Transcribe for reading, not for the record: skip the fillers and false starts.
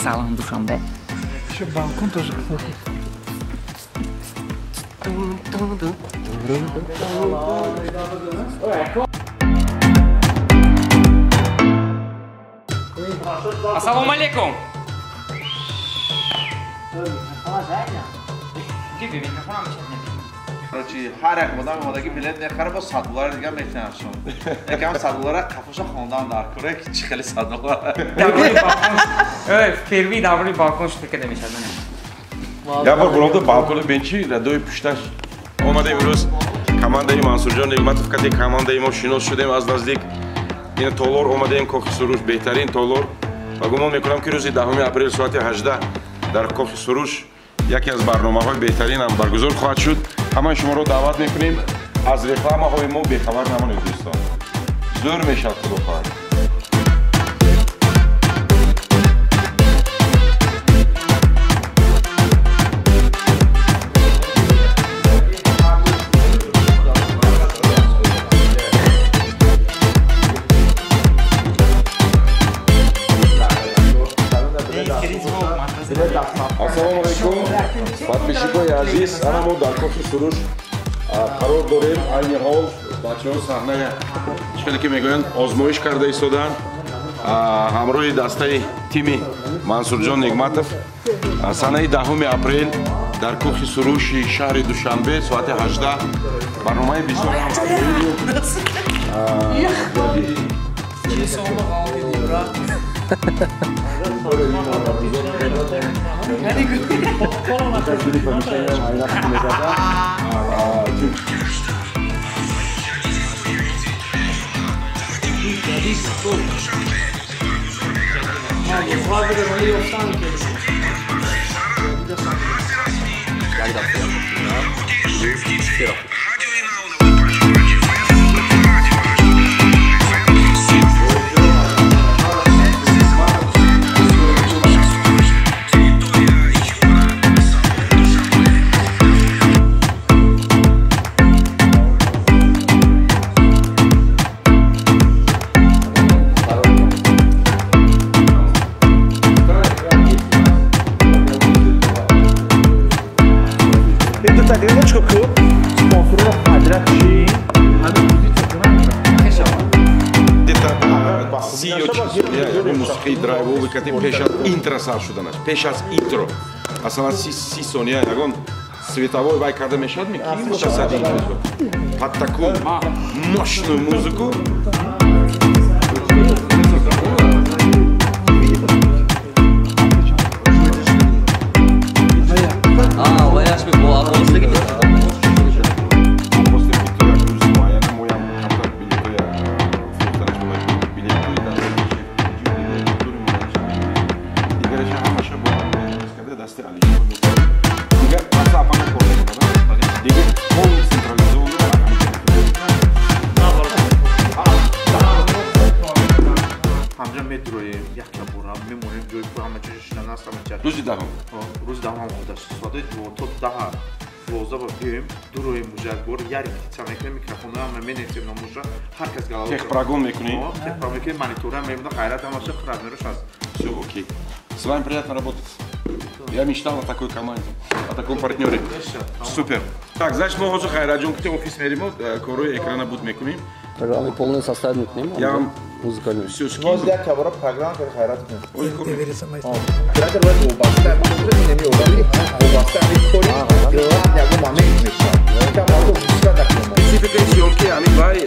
Салом, Душанбе. Еще балкон тоже, кстати. Ассалому алейкум. Короче, ҳар як одам омадаги билет мехара, бо 100 доллар дига метиҳанд. Якам 100 доллара қафоша хондан дар кора, ки чӣ хеле 100 доллар. Впервые даври балкон шуда када мешад. Як бор буромда балкони бенчи радои пушташ омада. Имрӯз командаи Мансурҷон Нигматов кати командаи мо шинос шудем аз наздик. Ина толор омадаем, Кохи Суруш, беҳтарин толор, ва гумон мекунам, ки рӯзи 10 апрел соати 18 дар Кохи Суруш яке аз барномаҳои беҳтаринам баргузор хоҳад шуд. Ҳамаи шуморо даъват мекунем. Аз рекламаҳои мо бехабар намонед, дӯстон, зӯр мешавад, худо хоҳад. Ассалому алайкум, подписчикои азиз. Ана мо дар Кохи Суруш қарор дорем. Айни ҳол бачаҳо саҳная, чӣ хеле ки мегӯянд, озмоиш карда истоданд ҳамроҳи дастаи тими Мансурҷон Нигматов. Санаи 10 апрел дар Кохи Суруши шаҳри Душанбе соати 18 барномаи бисёр ҳам мусиқии драйвовӣ кати пеш аз интро сар шуданаш, пеш аз интро масалан 30 сония ягон световой вай карда мешавад, ки мушасади под такую мощную музыку. Рӯзи даҳум, рӯзи даҳум соати то 10 12 ба биёем, дуроем, уже як бор як репетитсия мекунем, микрофонҳоям менесем номуша, ҳар кас галава техпрогон мекунем, техпрогон мекунем, мониторам мебинам, Ғайрат ҳамаша размерош аст. Все окей. С вами приятно работать. Я мечтал о такой команде, о таком партнере. Супер. Так, значит, мо ҳозир Ғайратҷон кути офис меримо, корҳои экрана буд мекунем. Программы полный состав мекунем. Я вам музыкальную. Все скину. Боз як кабора программа кар Ғайрат кунем. Оператор бояд вобаста вобаста кори главный ягон момент мешавад. Спецификаи съёмки ҳамин вай.